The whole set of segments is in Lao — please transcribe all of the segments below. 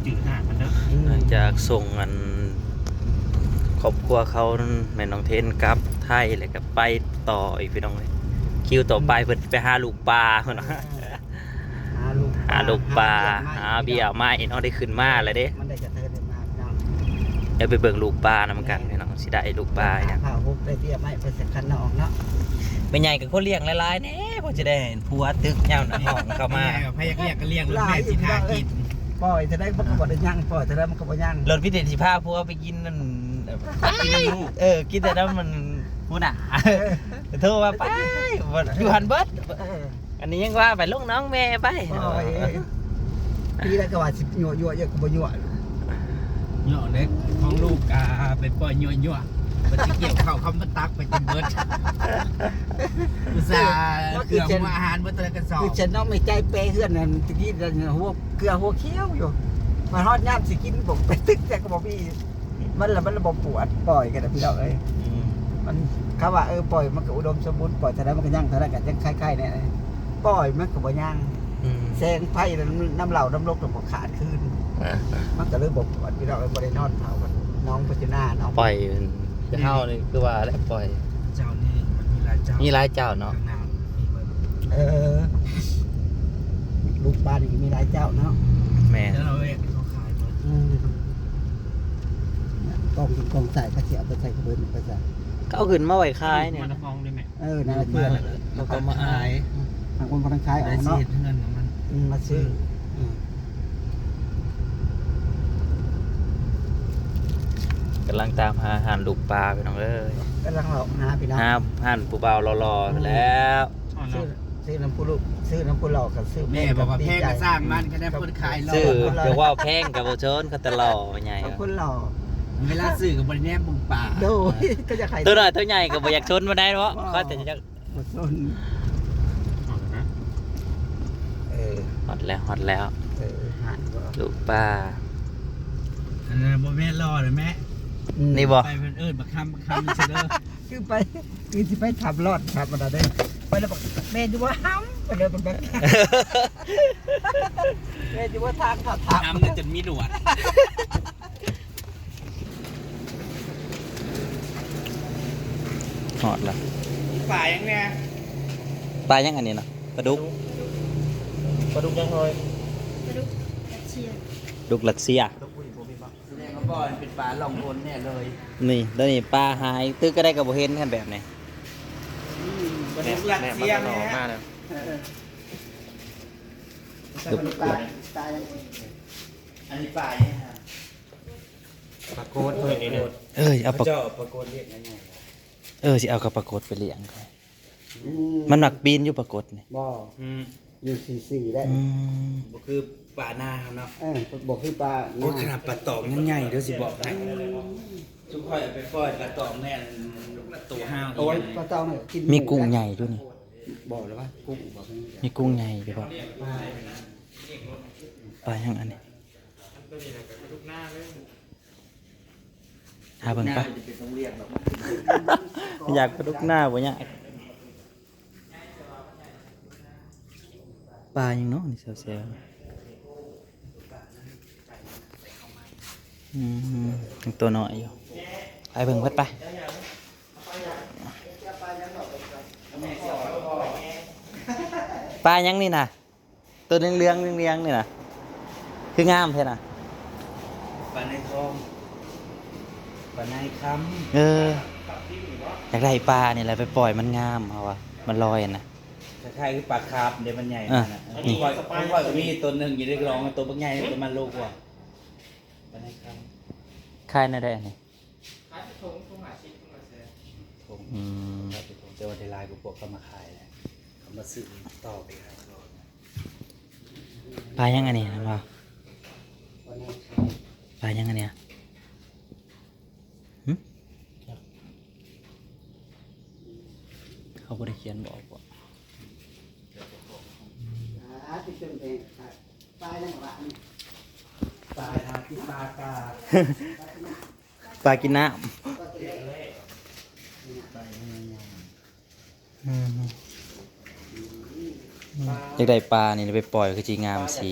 ຈື່ທາງມັນເດີ. ຫຼັງຈາກສົ່ງອັນ ຄອບຄົວເຂົາ ແມ່ນ້ອງເທນກັບໄທ ແລ້ວກໍໄປຕໍ່ອີກ ພີ່ນ້ອງເອີຍ. ຄິວຕໍ່ໄປເພິ່ນໄປຫາລູກປາເພິ່ນວ່າ ຫາລູກປາ ຫາລູກປາ ຫາເບ້ຍໄມ້ ຫາເບ້ຍໄມ້ເນາະ. ໄດ້ຂຶ້ນມາແລ້ວເດ້ ມັນໄດ້ກະເທີນມາເນາະ. ດຽວໄປເບິ່ງລູກປານຳກັນ ພີ່ນ້ອງ ຊິໄດ້ລູກປາຫຍັງ. ພາຫົກໄດ້ເບ້ຍໄມ້ໄປສັກຄັນນອກເນາະ. ແມ່ໃຫຍ່ກໍຄົນລ້ຽງຫຼາຍໆແດ່ ພໍຊິໄດ້ຜົວຕຶກຍາມນ້ອງເຂົ້າມາ. ໃຜຢາກລ້ຽງກໍລ້ຽງ ແມ່ຊິຫາກິນ. ປ່ອຍເທົ່າໃດມັນກໍບໍ່ໄດ້ຫຍັງ ປ່ອຍເທົ່າໃດມັນກໍບໍ່ຫຍັງ. ລົດພິເດດຊິພາຜົວໄປກິນນັ້ນ ກິນນ້ຳໝູ່ ເອີ ກິນແຕ່ນ້ຳມັນ ພຸ້ນນະ ໂທມາໄປ ຢູ່ຫັ້ນເບິດ. ເອີ ອັນນີ້ຍັງວ່າໄປລົງນ້ອງແມ່ໄປ. ໂອ້ຍ ປີແລ້ວກໍວ່າຊິຍົວໆ ເອີ ກໍບໍ່ຍົວ. ຍົວເດັກຂອງລູກກະໄປປ່ອຍຍົວໆ ມັນຊິກ່ຽວເຂົ້າຄຳມັນຕັກໄປຈົນເບິດ. ອຸດສ່າເຄື່ອງຫົວອາຫານເບິດແຕ່ລະກະສອບ. ຄືເຊັ່ນນ້ອງແມ່ໃຈແປເຮືອນນັ້ນ ຕະກີ້ຫັ້ນຫົວເກືອຫົວຂຽວຢູ່ ມາຮອດຍາມຊິກິນ ບໍ່ໄປຕຶກແຕ່ກໍບໍ່ມີ. ມັນລະ ມັນລະບໍ່ປວດ ປ່ອຍກັນນະ ພີ່ນ້ອງເອີຍ. ອືມ ມັນ ເຂົາວ່າ ເອີ ປ່ອຍມັນກໍອຸດົມສົມບູນ ປ່ອຍເທົ່າໃດມັນກໍຍັງເທົ່ານັ້ນ ກໍຍັງໄຄໆແດ່. ປ່ອຍມັນກໍບໍ່ຍັງ. ອືມ ແສງໄຟນຳ ນຳເຫຼົ້ານຳລົກນຳບໍ່ຂາດຄືນ. ອ່າ ມັນກໍເລີຍບໍ່ປວດ ພີ່ນ້ອງເອີຍ. ບໍ່ໄດ້ນອນເຝົ້າກັນ ນ້ອງພັດທະນາເນາະ ປ່ອຍ. ແຕ່ເຮົານີ້ຄືວ່າແຫຼະ ປ່ອຍ ເຈົ້ານີ້ມັນມີຫຼາຍເຈົ້າ ມີຫຼາຍເຈົ້າເນາະ. ເອີ ລູກບ້ານນີ້ມີຫຼາຍເຈົ້າເນາະ. ແມ່ນ ແຕ່ລະແວກເຂົາຂາຍເບິດ. ອືມ ກອງກິນກອງໃສ່ ເຂົາຊິເອົາໄປໃສ່ຂະເບີນໄປໃສ່ ເຂົາເອົາຂຶ້ນມາໄວ້ຂາຍນີ້. ເອີ ນັ້ນລະ ເຂົາກໍມາຂາຍ ບາງຄົນກໍທັງຂາຍອອກເນາະ. ອືມ ມາຊື້ ອືມ ກຳລັງຕາມຫາຮ້ານລູກປາ ພີ່ນ້ອງເອີຍ. ກຳລັງເລາະຫາ ພີ່ນ້ອງ ຫາຮ້ານຜູ້ບ່າວຫຼໍ່ໆແລ້ວ. ຊື້ ຊື້ນຳຜູ້ລູກ ຊື້ນຳຜູ້ຫຼໍ່ກໍຊື້. ແມ່ບອກວ່າແພງກໍຊ່າງມັນ ຄັນແມ່ນຄົນຂາຍຫຼໍ່ ຊື້ ຈະເວົ້າແພງກໍບໍ່ສົນ ເຂົາແຕ່ຫຼໍ່ໃຫຍ່ ຄົນຫຼໍ່. ເວລາຊື້ກໍບໍ່ໄດ້ແນມເບິ່ງປາ ໂດຍ ກໍຢາກໃຫ້ ຕົວນ້ອຍຕົວໃຫຍ່ກໍບໍ່ຢາກສົນປານໃດເນາະ. ເຂົາແຕ່ຢາກ ບໍ່ສົນ. ເອີ ຮອດແລ້ວ ຮອດແລ້ວ. ເອີ ຫານບໍ່ ລູກປາ. ອັນນັ້ນບໍ່ແມ່ນຫຼໍ່ນະແມ່ ອືມ ນີ້ບໍ່ ໄປເພິ່ນເອີ້ນບັກຄຳ ບັກຄຳ ຊິເດີ. ຄືໄປ ຄືຊິໄປທຳລອດທຳອັນນັ້ນເດ້ ໄປແລ້ວບັກ ແມ່ນຢູ່ບໍ່ຫຳ ໄປເດີບັກ ແມ່ນຢູ່ບໍ່ທາງເຂົ້າຖ້ຳ ຫຳນີ້ຈົນມີໜວດ. ຮອດລະ ມີປາຫຍັງແດ່? ປາຫຍັງອັນນີ້ນະ? ປາດຸກ ປາດຸກຫຍັງເຮີ້ຍ? ປາດຸກຣັດເຊຍ ດຸກຣັດເຊຍ. ແສດງວ່າບໍ່ ເປັນປາລ່ອງຫົນແນ່ເລີຍ. ນີ້ ໂຕນີ້ປາຫາຍ ຕຶກກໍໄດ້ກໍບໍ່ເຫັນ ຄັນແບບນີ້. ອືມ ປາດຸກຣັດເຊຍ ແມ່ນ ແມ່ນ ມາແລ້ວ ເອີ ປາດຸກ ປາ ອັນນີ້ປາຫຍັງຫະ? ປາກົດເພິ່ນນີ້ນະ. ເອີຍ ເອົາປາ ເຂົາເຈົ້າເອົາປາກົດລ້ຽງໃຫຍ່ໆ. ເອີ ຊິເອົາກັບປາກົດໄປລ້ຽງ. ອືມ ມັນມັກປີນຢູ່ປາກົດນີ້. ບໍ່ ອືມ ຢູ່ຊື່ໆໄດ້. ອືມ ບໍ່ຄືປານາເຮົາເນາະ. ເອີ ບໍ່ຄືປານາ. ໂອ້ຍ ຂະໜາດປາຕອງຍັງໃຫຍ່ເດີ ຊິບອກໃຫ້. ຊຸມຂ້ອຍເອົາໄປປ່ອຍປາຕອງແມ່ນໂຕຫ້າວ. ໂອ້ຍ ອີ່ຫຍັງ ປາຕອງນີ້ກິນ ມີກຸ້ງໃຫຍ່ຢູ່ນີ້. ບໍ່ລະວ່າກຸ້ງບໍ່ ມີກຸ້ງໃຫຍ່ຢູ່ບໍ່? ປາຫຍັງອັນນີ້? ຫາເບິ່ງປະ ຢາກປາດຸກນາບໍ່ຍາກ. ປາຫຍັງເນາະນີ້ແຊວໆ. ອືມ ຍັງຕົວນ້ອຍຢູ່ ໄປເບິ່ງເພິ່ນໄປ. ປາຫຍັງນີ້ນະ? ຕົວເຫຼືອງໆ ລຽງໆ ນີ້ນະ ຄືງາມແທ້ນະ. ປາໃນທອງ ປາໃນຄຳ. ເອີ ຢາກໄດ້ປານີ້ແຫຼະ ໄປປ່ອຍມັນງາມ ເຮົາວ່າມັນລອຍຫັ້ນນະ. ຄ້າຍໆຄືປາຄາບເດ້ ມັນໃຫຍ່. ເອີ ຂອງຂ້ອຍ ຂອງຂ້ອຍກໍມີຕົວໜຶ່ງຢູ່ໃນກະດອງ ຕົວບັກໃຫຍ່ ປະມານໂລກວ່າ. ປາໃນຄຳ ຂາຍແນວໃດອັນນີ້? ຂາຍເປັນຖົງ ຖົງຫ້າສິບ ຖົງລະແສນ. ຖົງ ອືມ ຂາຍເປັນຖົງ ແຕ່ວ່າໄດ້ຫຼາຍກວ່າພວກເຂົາມາຂາຍແຫຼະ ເຂົາມາຊື້ຕໍ່ໄປຂາຍຕໍ່. ປາຫຍັງອັນນີ້ນະ? ປາຫຍັງອັນນີ້? ຫຶ? ເຂົາບໍ່ໄດ້ຂຽນບອກບໍ່? ປາຫຍັງວະ? ປາຫາກິນ ປາກາ ປາກິນນ້ຳ. ອືມ ຢາກໄດ້ປານີ້ໄປປ່ອຍ ຄືຊິງາມສີ.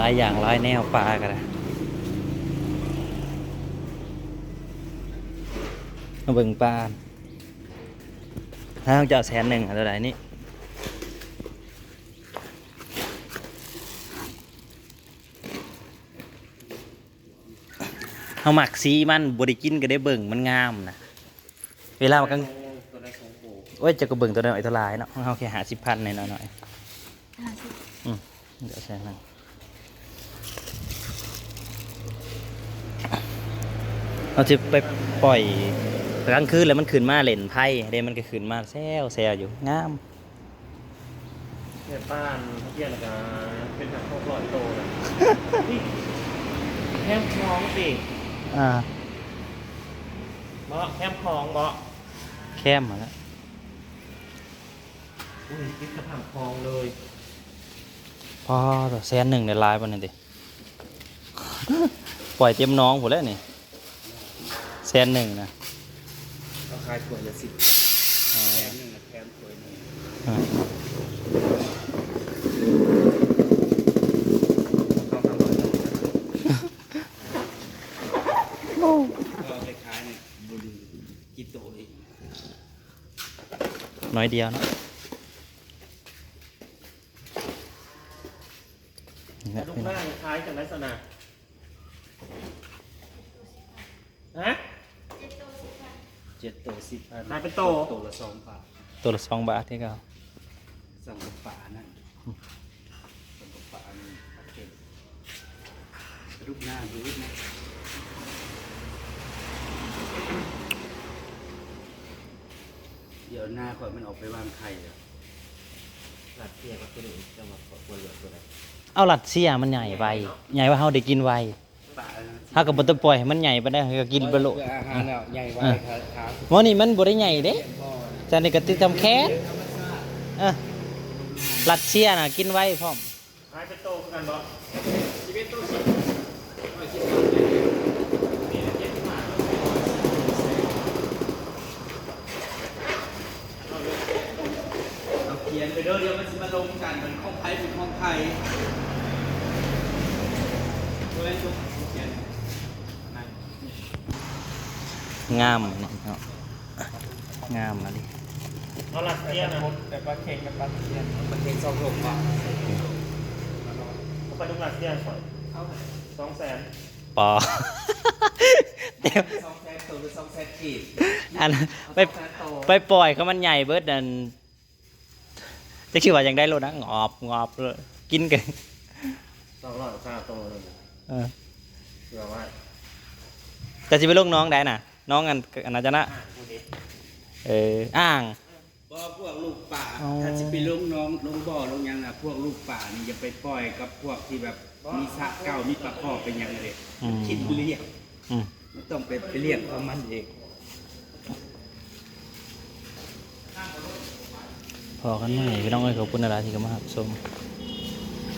ຫຼາຍຢ່າງຫຼາຍແນວ ປາກໍໄດ້. ມາເບິ່ງປາ ຖ້າເຈົ້າແສນໜຶ່ງ ເທົ່າໃດນີ້? ເຮົາມັກສີມັນ ບໍ່ໄດ້ກິນກໍໄດ້ເບິ່ງ ມັນງາມນະ. ເວລາມັນກາງ ໂອ້ຍ ເຈົ້າກໍເບິ່ງຕົວນ້ອຍເທົ່າຫຼາຍເນາະ ຂອງເຮົາແຄ່ຫ້າສິບພັນ ນ້ອຍໆ. ຫ້າສິບ ອືມ ດຽວໃສ່ນັ້ນ ເຮົາຊິໄປປ່ອຍກາງຄືນ ແລ້ວມັນຂຶ້ນມາຫຼິ້ນໄພເດ້ ມັນກໍຂຶ້ນມາແຊວໆຢູ່ ງາມ. ແມ່ບ້ານເມື່ອກີ້ນະກະເປັນຫາ ຫົກຮ້ອຍໂຕນະ. ນີ້ແຄມຂອງຕິ? ອ່າ ເບາະ ແຄມຂອງເບາະ ແຄມຫັ້ນແຫຼະ. ອຸ້ຍ ຕິດກັບຫາງຄອງເລີຍ. ພໍແສນໜຶ່ງໄດ້ຫຼາຍປານນີ້ຕິ? ປ່ອຍເຕັມໜອງພຸ້ນແຫຼະນີ້ ແສນໜຶ່ງນະ. ເຂົາຂາຍຖ້ວຍລະສິບພັນ ອໍ ແສນໜຶ່ງນະ ແຖມຖ້ວຍໜຶ່ງ. ອືມ ເອົາໄປຂາຍນີ້ ບໍ່ດີ ກິໂຕອີກ ໜ້ອຍດຽວເນາະ. ແລ້ວລູກໜ້າຂາຍຈັ່ງໃດຊັ້ນນະ? ຮະ? ເຈັດໂຕສິບພັນ ຂາຍເປັນໂຕ ໂຕລະສອງບາດ ໂຕລະສອງບາດຄືເກົ່າ. ສ່ຳກັບປານັ້ນ ສ່ຳກັບປາອັນນີ້ ປາເຄັງ ປາດຸກນາຢູ່ນະ. ດຽວໜ້າຂ້ອຍມັນອອກໄປວາງໄຂ່ແລ້ວ. ລັດເຊຍກັບໂຕນີ້ ເຈົ້າວ່າຂ້ອຍຄວນເລືອກໂຕໃດ? ເອົາ ລັດເຊຍມັນໃຫຍ່ໄວ ໃຫຍ່ໄວ ເຮົາໄດ້ກິນໄວ. ປາ ເຮົາກໍບໍ່ຕ້ອງປ່ອຍໃຫ້ມັນໃຫຍ່ປານໃດ ເຮົາກໍກິນໄປໂລດ ເອີ ເອົາ ໃຫຍ່ໄວ ເອີ ຂາ ຂາ ມື້ນີ້ມັນບໍ່ໄດ້ໃຫຍ່ເດ້ ຈານນີ້ກໍຕິດຈຳແຂນ. ເອີ ລັດເຊຍນະກິນໄວພ້ອມ. ຂາຍເປັນໂຕຄືກັນບໍ່? ສິບເອັດໂຕສິບ ຮ້ອຍສິບ ເອົາຂຽນໄປເດີ ດຽວມັນຊິມາລົມກັນ ມັນຂອງໃຜເປັນຂອງໃຜ. ງາມເນາະ ງາມອີ່ຫຼີ. ເອົາລັດເຊຍນະ ແຕ່ປາເຄັງກັບປາຕະພຽນ ປາເຄັງສອງໂລກວ່າ ເອົາປາດຸກລັດເຊຍຂ້ອຍ ເອົາສອງແສນ. ປາ ແຕ່ສອງແສນໂຕ ຫຼື ສອງແສນກີບ ອັນ ໄປ ສອງແສນໂຕ ໄປປ່ອຍເຂົາມັນໃຫຍ່ເບິດ ອັນ ຈັກຊິວ່າຈັ່ງໃດໂລດນະ ງອບ ງອບ ກິນກັນ ສອງຮ້ອຍຊາວໂຕໜຶ່ງ. ເອີ ເພື່ອໄວ້ ແຕ່ຊິໄປລົງໜອງໃດນະ? ໜອງອັນ ອັນນັ້ນຈະນະ ອ່າງພຸ້ນເດ. ເອີ ອ່າງ ບໍ່ ພວກລູກປາ ອໍ ຖ້າຊິໄປລົງໜອງ ລົງບໍ່ ລົງຫຍັງນະ ພວກລູກປານີ້ຢ່າໄປປ່ອຍກັບພວກທີ່ແບບ ບໍ່ ມີສະເກົ່າ ມີປາຄໍ່ ເປັນຫຍັງເດ້ ອືມ ກິນບໍ່ລ້ຽງ. ອືມ ມັນຕ້ອງໄປ ໄປລ້ຽງຂອງມັນເອງ. ພໍ້ກັນໃໝ່ພີ່ນ້ອງເອີຍ ຂອບຄຸນຫຼາຍໆທີ່ເຂົ້າມາຮັບຊົມ.